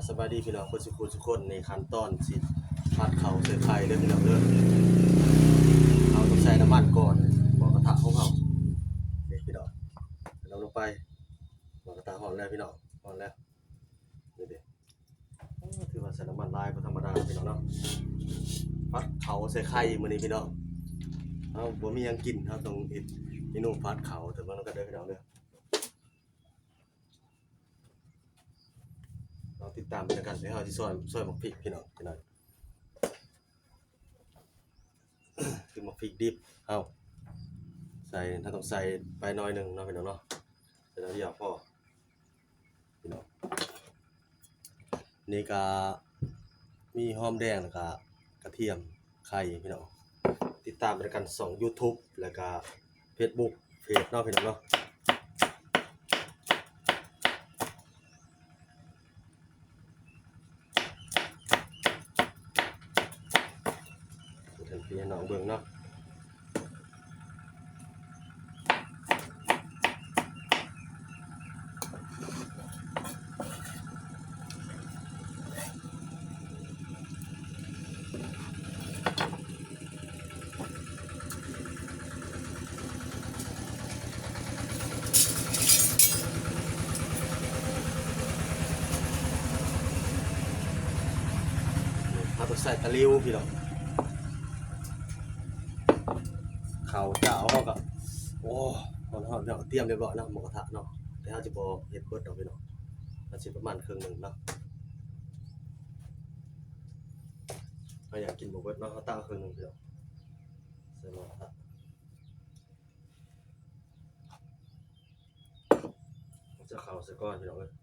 ສະບາຍດີພີ່ນ້ອງເບິດສູ່ຜູ້ສູ່ຄົນ. ນີ້ຂັ້ນຕອນຊິຜັດເຂົ້າໃສ່ໄຂ່ເດີພີ່ນ້ອງເດີ. ເຮົາຕ້ອງໃສ່ນ້ຳມັນກ່ອນ ໝໍ້ກະທະຂອງເຮົາ. ນີ້ພີ່ນ້ອງ ເອົາລົງໄປ. ໝໍ້ກະທະຮ້ອນແລ້ວພີ່ນ້ອງ ຮ້ອນແລ້ວ. ນີ້ເດ້ ໂອ້ ຖືວ່າໃສ່ນ້ຳມັນຫຼາຍບໍ່ທຳມະດາພີ່ນ້ອງເນາະ. ຜັດເຂົ້າໃສ່ໄຂ່ມື້ນີ້ພີ່ນ້ອງ. ເຮົາບໍ່ມີຫຍັງກິນ ເຮົາຕ້ອງເຮັດເມນູຜັດເຂົ້າ. ເດີມານຳກັນເດີພີ່ນ້ອງເດີ. ລອງຕິດຕາມເບິ່ງນຳກັນ. ແລ້ວເຮົາຊິຊອຍ ຊອຍໝາກພິກພີ່ນ້ອງ ຈັກໜ້ອຍ. ຄືໝາກພິກດິບ ເຮົາໃສ່ ເຮົາຕ້ອງໃສ່ໄປໜ້ອຍໜຶ່ງເນາະພີ່ນ້ອງເນາະ. ໃສ່ໜ້ອຍດຽວພໍ. ພີ່ນ້ອງ ນີ້ກະມີຫອມແດງ ແລ້ວກະກະທຽມ ໄຂ່ພີ່ນ້ອງ. ຕິດຕາມນຳກັນຊ່ອງຢູທູບ ແລ້ວກະເຟສບຸກເພຈເນາະພີ່ນ້ອງເນາະ. ເຮັດໃຫ້ພີ່ໃຫ້ນ້ອງເບິ່ງເນາະ. ເຮົາຕ້ອງໃສ່ຕະຫຼິວພີ່ນ້ອງ. ເຂົ້າເຈົ້າເຮົາກະ ໂອ້ ຮ້ອນໆ ເນາະ. ຕຽມຮຽບຮ້ອຍເນາະ ໝູກະທະເນາະ. ແຕ່ເຮົາຈະບໍ່ເຮັດເບິດດອກພີ່ນ້ອງ ເຮົາຊິປະມານເຄິ່ງໜຶ່ງເນາະ. ເຮົາຢາກກິນບໍ່ເບິດເນາະ ເຮົາຕັກເອົາເຄິ່ງໜຶ່ງພີ່ນ້ອງ ໃສ່ໝໍ້ກະທະ. ເອົາເຂົ້າໃສ່ກ່ອນພີ່ນ້ອງເອີຍ. ເ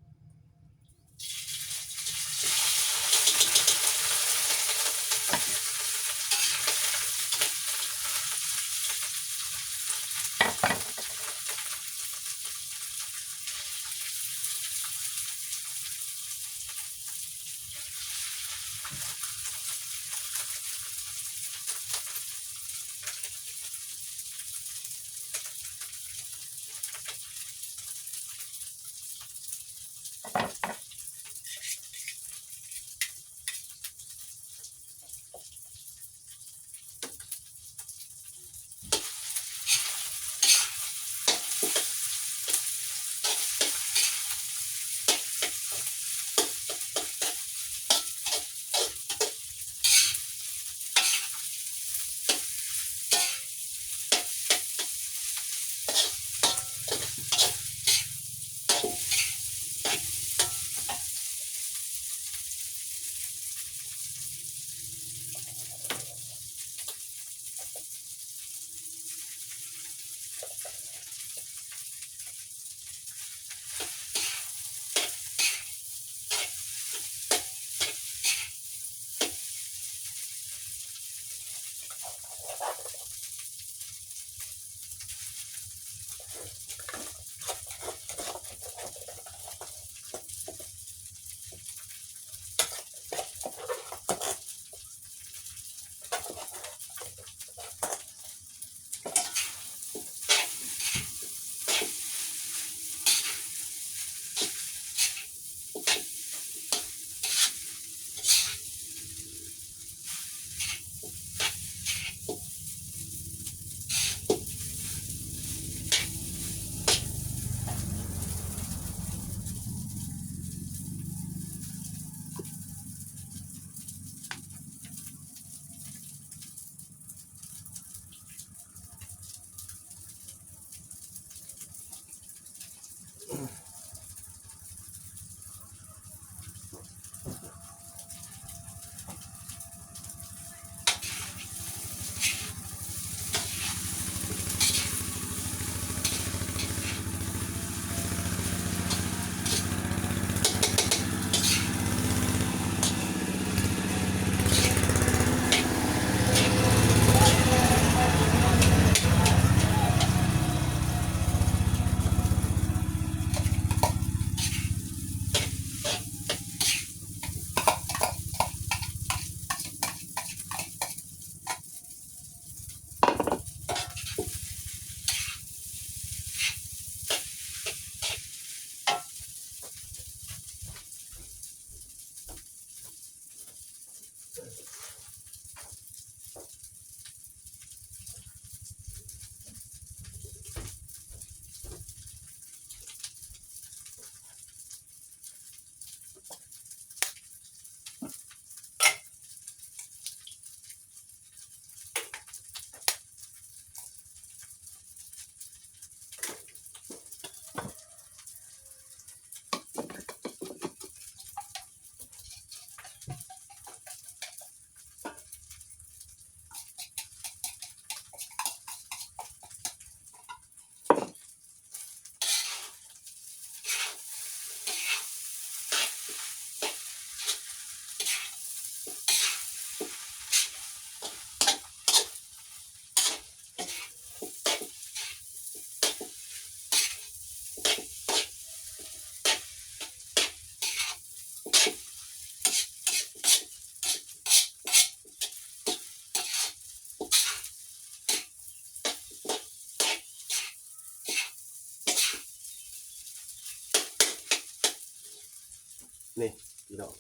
ນີ້ພີ່ນ້ອງ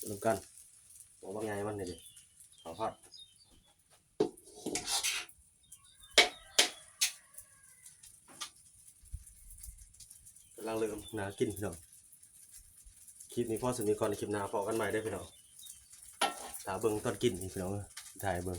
ເບິ່ງນຳກັນ ໂອ້ ບັກໃຫຍ່ມັນນີ້ເດ້ ເຂົ້າທອດ ກຳລັງເລີ່ມໜ້າກິນພີ່ນ້ອງ. ຄລິບນີ້ພໍສ່ຳນີ້ກ່ອນ ຄລິບໜ້າພໍ້ກັນໃໝ່ເດີພີ່ນ້ອງ. ຖ້າເບິ່ງຕອນກິນນີ້ພີ່ນ້ອງ ຖ່າຍໃຫ້ເບິ່ງ.